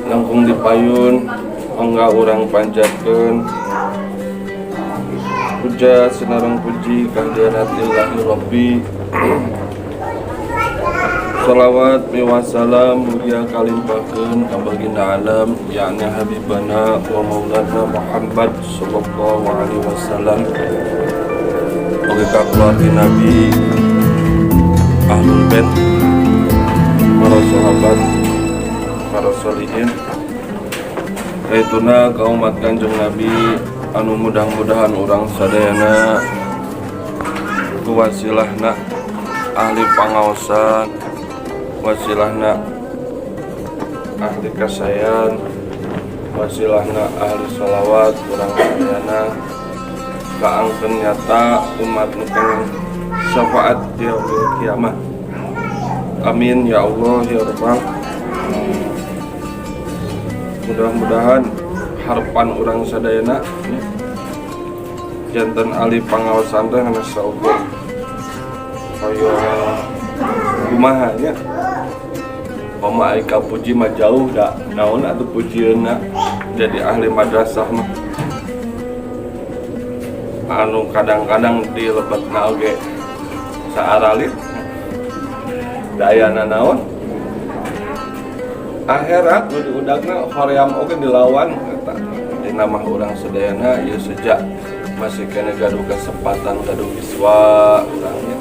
Langkung dipayun mangga urang panjatkeun puja sinareng puji kahadirat Illahi Rabbi. Salawat miwassalam mulia kalimpahkeun ka baginda alam, yakni Habibana wa Maulana Muhammad sallallahu alaihi wasallam. Oge ka keluarga Nabi, Ahlul Bait, para sahabat, para solihin. Kaituna ka umat Kanjeng Nabi anu mudah-mudahan urang sadayana kuwasilahna ahli pangaosan, wasilahna ahli kasayan, wasilahna ahli sholawat, urang sadayana kaangkeun nyata umat nu kenging syafaat di yaumil kiamah. Amin ya Allah ya Rabbal. Mudah-mudahan harapan urang sadayana ya, janten ahli pangaosan teh hanya saukur kaya kumaha nya. Pama ai kapuji mah jauh da naon atuh pujieunna jadi ahli madrasah mah anu kadang-kadang di lebetna oge saaralit dayana naon akhirat nu diudagna hoream oge dilawan eta. Dina mah urang sadayana ieu sejak masih kene gaduh kesempatan, gaduh yuswa urangnya,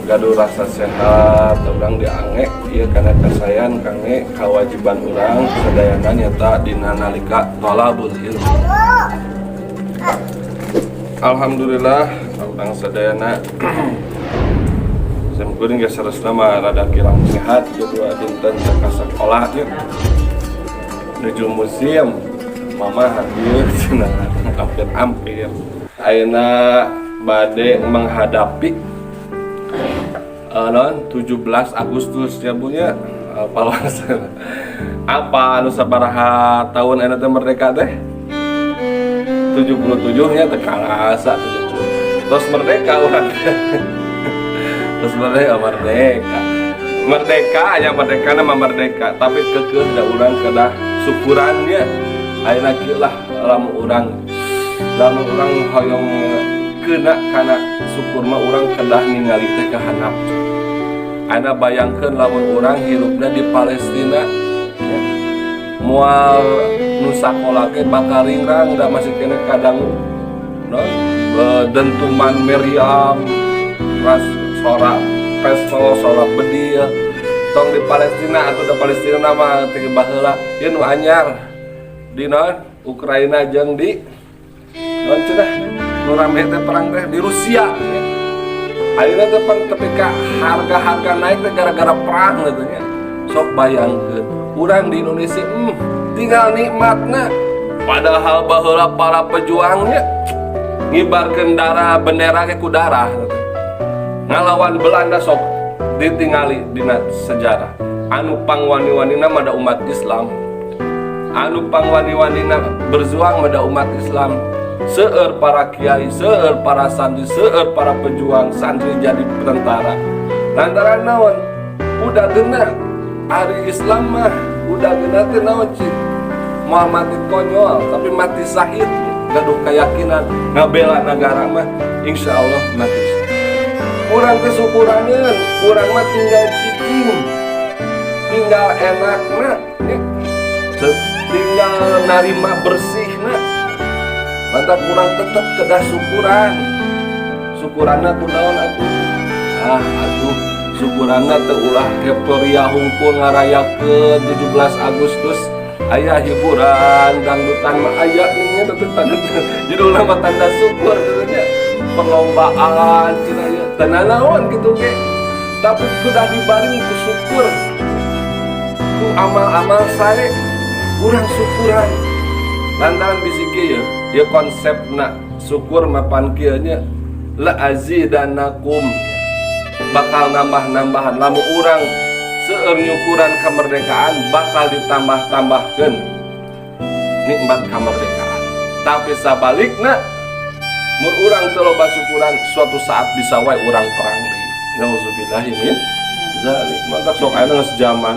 gaduh rasa sehat, urang diange ieu kana kasayan kangge kewajiban urang sadayana nyata dina nalika thalabul ilmi. Alhamdulillah urang sadayana simkuring geus saresna mah rada kirang sehat ieu 2 dinten teu ka sakola nya. Nuju musim mama hadir cenah ampir-ampir. Ayeuna bade menghadapi non 17 Agustus ya Bu nya, apa anu sabaraha tahun ayeuna teh merdeka teh? 77 nya, teu karasa 70. Terus merdeka urang. Terus merdeka, merdeka. Merdeka nya, merdeka nama merdeka, tapi keukeuh da urang kedah syukurannya. Ayeuna kieu lah, lamun urang hoyong kena kana syukur mah urang kedah ningali teh ka handap. Ayeuna bayangkeun lamun urang hirupna di Palestina ya. Moal nu sakola ge bakal ringrang da masih kene kadang non dentuman meriam, ras sora pistol, sora bedil. Tong di Palestina atau di Palestina mah teh baheula ieu nu anyar di non Ukraina jeung di non cenah nu rame teh perang teh di Rusia ya. Ayeuna teh pan tepi ka harga-harga naik teh gara-gara perang gitu nya. Sok bayangkeun urang di Indonesia, tinggal nikmatna, padahal baheula para pejuangnya ngibarkeun darah bendera ke ku darah gitu. Ngalawan Belanda, sok ditingali dina sejarah anu pangwani-wanina mah da umat Islam, anu pangwani-wanina berjuang mah da umat Islam. Seueur para kiai, seueur para santri, seueur para pejuang santri jadi tentara lantaran naon? Udah geuna ari Islam mah udah geuna teh naon cik, mau mati konyol tapi mati syahid. Gaduh keyakinan ngabela negara mah insya Allah mati syahid. Urang teh syukuraneun, urang mah tinggal cicing, tinggal enakna ya. Tinggal narima bersihna. Mantap, urang tetep kedah syukuran. Syukuranna ku naon atuh? Ah atuh syukuranna teh ulah euforia hungkul ngarayakeun 17 Agustus. Aya hiburan dangdutan mah aya nya tetep tanda judulna mah tanda syukur gitu nya, perlombaan cenah ya teu nanaon gitu ge, tapi sudah dibaring ku syukur, ku amal-amal sae urang syukuran lantaran bisi kieu ya. Konsepna syukur mapan kieu nya, la azidannakum, bakal nambah-nambahan. Lamun urang seueur nyukuran kemerdekaan, bakal ditambah-tambahkeun nikmat kemerdekaan. Tapi sabalikna, mun urang teu loba syukuran, suatu saat bisa wae urang perang deui. Nauzubillahi min zalik. Mantap, sok ayeuna geus zaman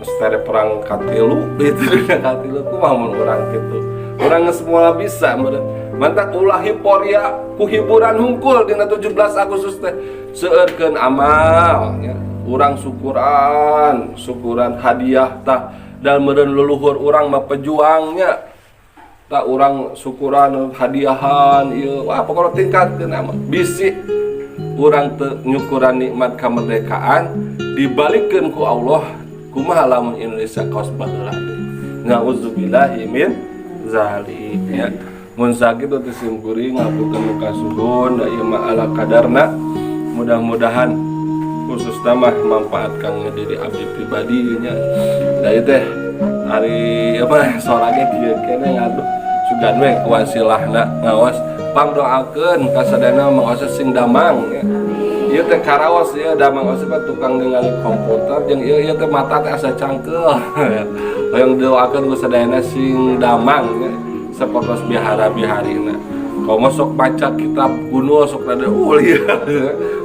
geus tere perang katilu itu, dunia katilu. Kumaha mun urang kitu? Urang geus moal bisa meureun. Mantap, ulah hiporia ku hiburan hungkul dina 17 Agustus teh. Seueurkeun amal ya. Urang syukuran, syukuran hadiah tah dan meureun leluhur urang mah pejuangnya. Tah, urang syukuran hadiahan ieu, wah, pokoknya tingkatkeun amal. Bisi urang teu nyukuran nikmat kemerdekaan dibalikeun ku Allah, kumaha lamun Indonesia kaos baheula teh? Nauzubillahi min zalik ya. Mun sakitu teh sim kuring, ngapunten nu kasuhun, da ieu mah ala kadarna. Mudah-mudahan khususna mah manfaat kangge diri abdi pribadi nya. Da ieu teh ari apa sora ge kieu keneh, aduh, sugan we wasilahna ngaos. Pangdoakeun kasadayana Mang Osep sing damang ya. Ieu teh karaos ieu damang Osep mah tukang ningali komputer jeung ieu ieu teh mata teh asa cangkeul. Hoyong doakeun ku sadayana sing damang ya. Sapertos bihara-biharina. Komo sok baca kitab gunul, sok rada ul ya.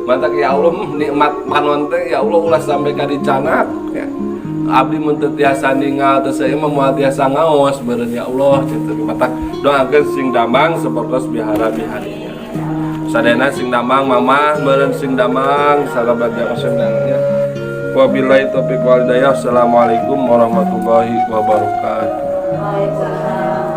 Mantak ya Allah, nikmat panon teh ya Allah ulah sampai ka dicanak ya. Abdi mun teu tiasa ningal teh, saya mah moal tiasa ngaos beureun, ya Allah kitu. Matak doakeun sing damang sapertos bihara-biharinya. Sadayana sing damang, mamah beureun sing damang, salabat ya. Wabillahi taufiq wal hidayah. Assalamualaikum warahmatullahi wabarakatuh. Waalaikumsalam.